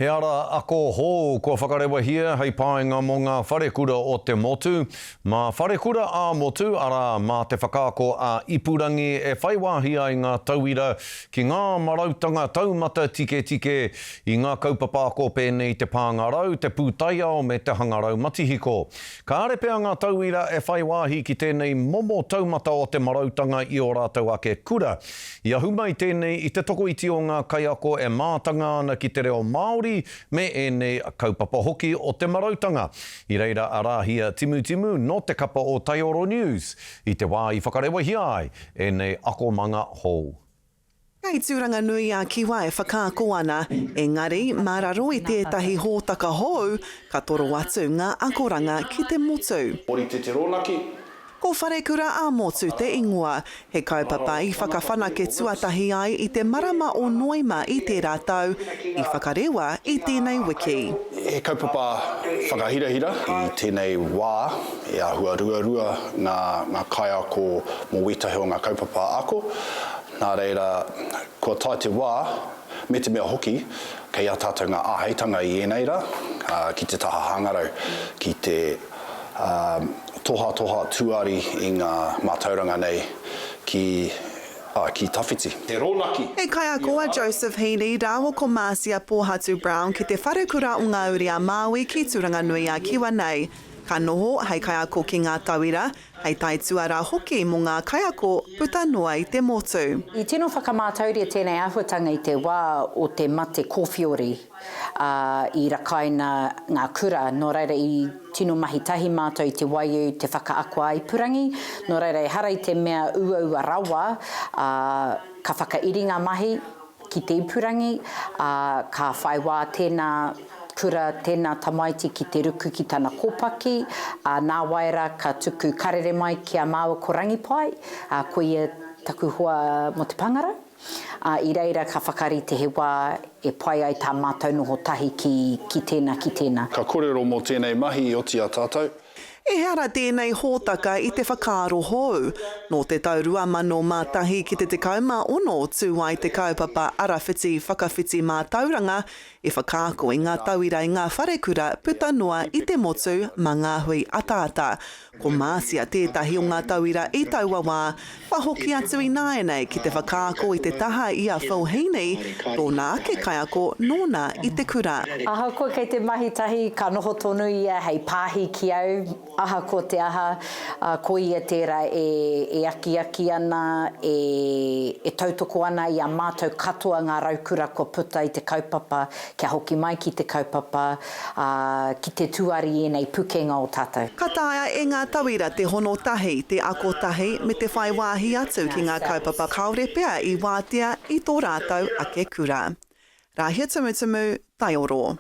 He ara ako hou kua whakarewahia hei painga mō ngā wharekura o te motu. Mā Wharekura ā-Motu, arā, mā te whakaako ā-ipurangi e whai wāhi ai ngā tauira ki ngā marautanga taumata tiketike i ngā kaupapa ako pēnei i te pāngarau, te pūtaiao me te hangarau matihiko. Kāre pea ngā tauira e whai wāhi ki tēnei momo taumata o te marautanga i ō rātou ake kura. I ahu mai tēnei i te tokoiti o ngā kaiako e mātanga ana ki te reo Māori me ēnei kaupapa hoki o te marautanga. I reira a Rāhia Timutimu nō te kapa o Taioro News i te wā i whakarewahia ai ēnei akomanga hou. Kei Tūranganui-a-Kiwa e whakaako ana, engari mā raro i tētahi hōtaka hou, ka toro atu ngā akoranga ki te motu. Orite te rōnaki. Ko Wharekura ā-Motu te ingoa, he kaupapa i whakawhanake tuatahi ai i te marama o Noema i tērā tau, i whakarewa i tēnei wiki. He kaupapa whakahirahira i tēnei wā, e āhua ruarua ngā kaiako mō wētahi o ngā kaupapa ako, Nā reira, kua tae te wā, me te mea hoki, kei a tātou ngā āheitanga i ēnei rā, ki te taha hangarau, ki te tohatoha tuari i ngā mātauranga nei ki, ki tawhiti. Te rōnaki. He kaiako a Joseph Heaney rāua ko Marcia Pōhatu Brown ki te Wharekura o Ngā Uri a Māui ki Tūranganui-a-Kiwa nei. Ka noho hei kaiako ki ngā tauira, hei taituarā hoki mō ngā kaiako puta noa i te motu. I tino whakamātauria tēnei āhuatanga i te wā o te mate kōwhiori, ā, i rakaina ngā kura, nō reira i tino mahi tahi mātou i te waiū, te whakaako ā-ipurangi, nō reira ehara i te mea uaua rawa, ā, ka whakairi ngā mahi, ki te ipurangi, ā, ka whai wā tēnā kura, tēnā tamaiti ki te ruku ki tana kōpaki, ā, nāwai rā ka tuku karere mai ki a māua ko Rangipai, ā, ko ia taku hoa mō te pāngarau, ā, i reira ka whakarite he wā e pai ai tā mātou noho tahi ki, ki tēnā, ki tēnā. Ka korero mō tēnei mahi i oti a tātou. Ehara tēnei hōtaka i te whakaaro hou. Nō te tau 2001 ki te 16 tū ai te kaupapa Arawhiti Whakawhiti Mātauranga i whakaako i ngā tauira i ngā wharekura puta noa i te motu mā ngā hui ataata. Ko Marcia tētahi o ngā tauira i taua wā, kua hoki atu ināianei ki te whakaako i te taha i a Phil Heaney, tōna ake kaiako nōna i te kura. Ahakoa kei te mahi tahi, ka noho tonu ia hei pāhi ki au, ahakoa te aha, ko ia tērā e akiaki ana, e tautoko ana i a mātou katoa ngā raukura kua puta i te kaupapa, kia hoki mai ki te kaupapa, ā, ki te tuari i ēnei pukenga o tātou. Ka taea e ngā tauira te hono tahi, te ako tahi, me te whai wāhi atu ki ngā kaupapa kāore pea i wātea i tō rātou ake kura. Rāhia Tumutumu, Taioro.